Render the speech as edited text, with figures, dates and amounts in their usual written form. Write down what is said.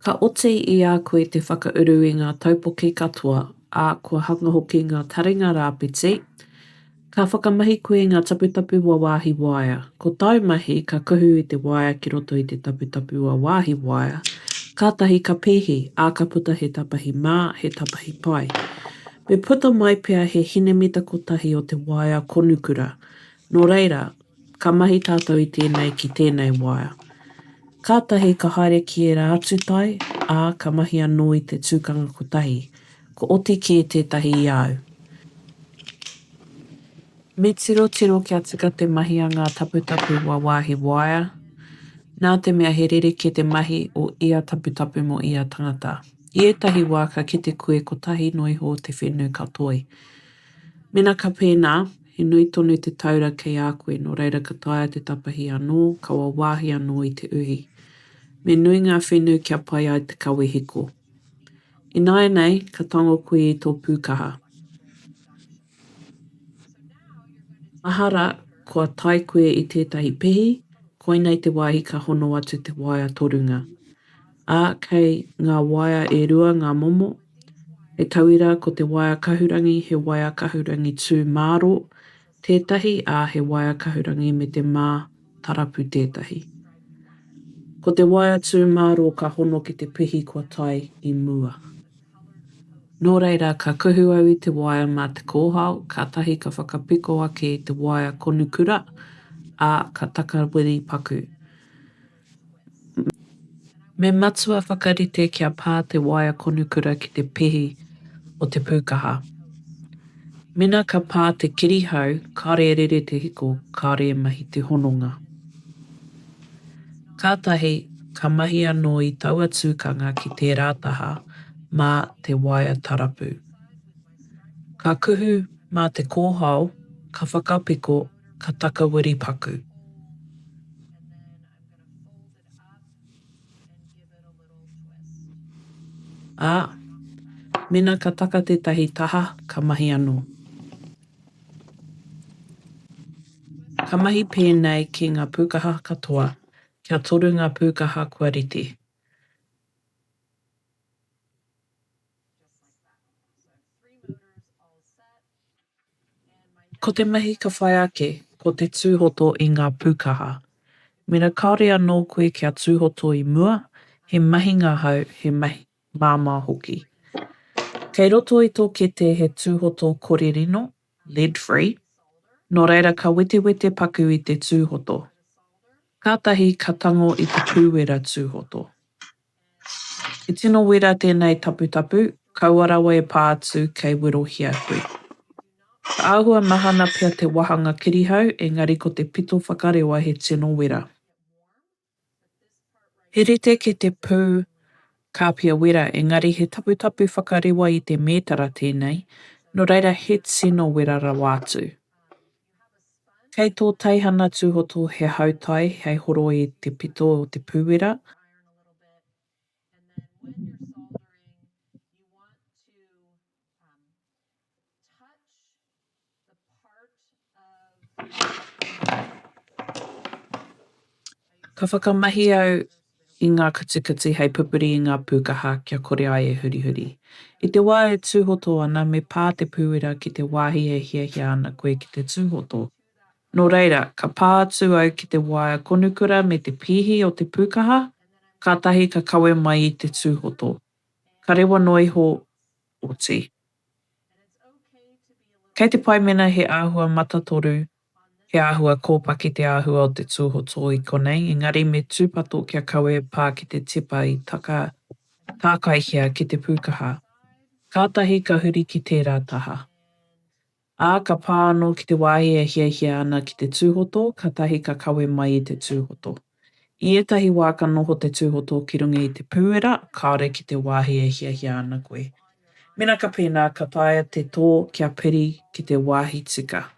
Ka oti i a koe te whakauru i ngā taupoki katoa, ā, kua hanga hoki ngā taringa rāpiti, ka whakamahi koe i ngā taputapu wāwāhi waea. Ko tāu mahi, ka kuhu i te waea ki roto i te taputapu wāwāhi waea, kātahi ka pēhi, ā, ka puta he tapahi mā, he tapahi pai. Me puta mai pea he hinemita kotahi o te waea konukura. Nō reira, Ka mahi tātou i tēnei ki tēnei waea. Kātahi ka haere ki ērā atu tae, ā, ka mahi anō i te tūkanga kotahi. Ko oti kē tētahi i a au. Me tirotiro kia tika te mahi a ngā taputapu wāwāhi waea, nā te mea he rerekē te mahi o ia taputapu mō ia tangata. I ētahi wā ka kite koe kotahi noa iho te whenu ka toi. Mēnā ka pēnā, he nui tonu te taura kei a koe, nō reira ka taea te tapahi anō, ka wāwāhi anō i te uhi. Me nui ngā whenu kia pai ai te kawe hiko. Ināianei, ka tango koe i tō pūkaha. Mahara, kua tae koe i tētahi pihi, koinei te wāhi ka hono atu te waea torunga. Ā, kei ngā waea e rua ngā momo, He tauira, ko te waea kahurangi he waea kahurangi tū mārō tētahi, ā, he waea kahurangi me te mā tarapu tētahi. Ko te waea tū mārō ka hono ki te pihi kua tae i mua. Nō reira, ka kuhu au i te waea mā te kōhao, kātahi ka whakapiko ake i te waea konukura, ā, ka takawiri paku. Me matua whakarite kia pā te waea konukura ki te pihi o te pūkaha. Mena ka pā te kirihau, kāore e rere te hiko, kāore e mahi te hononga. Kātahi, ka mahi anō i taua tūkanga ki tērā taha mā te waea tarapu. Ka kuhu mā te kōhao, ka whakapiko, ka takawiri paku. Ā, mēnā ka taka tētahi taha, ka mahi anō. Ka mahi pēnei ki ngā pūkaha katoa, kia toru ngā pūkaha kua rite. Ko te mahi ka whai ake, ko te tūhoto i ngā pūkaha. Mēnā kāore anō koe kia tūhoto i mua, he mahi ngahau, he mahi māmā hoki. Kei roto i tō kete he tūhoto kore rino, lead free, nō reira ka wetewete paku i te tūhoto. Kātahi ka tango i te pūwera tūhoto. He tino wera tēnei taputapu, kaua rawa e pā atu kei werohia koe. Ka āhua mahana pea te wahanga kirihau, engari ko te pito whakarewa he tino wera. He rite ki te pū kāpia wera, engari he taputapu whakarewa i te mētara tēnei, nō reira he tino wera rawa atu. Kei tō teihana tūhoto he hautai hei horoi i te pito o te pūwera. Ka whakamahi au i ngā kutukutu hei pupuri i ngā pūkaha kia kore ai e hurihuri. I te wā e tūhoto ana, me pā te pūwera ki te wāhi e hiahia ana koe ki te tūhoto. Nō reira, ka pā atu au ki te waea konukura me te pīhi o te pūkaha, kātahi ka kawe mai i te tūhoto. Ka rewa noa iho, oti. Kei te pai mēnā he āhua matatoru, he āhua kōpaki te āhua o te tūhoto i konei, engari me tūpato kia kaua e pā ki te tepa i taka tākaihia ki te pūkaha. Kātahi ka huri ki tērā taha. Ā, ka pā anō ki te wāhi e hiahia ana ki te tūhoto, kātahi ka kawe mai i te tūhoto. I ētahi wā ka noho te tūhoto ki runga i te pūwera, kāore ki te wāhi e hiahia ana koe. Mēnā ka pēnā, ka taea te tō kia piri ki te wāhi tika.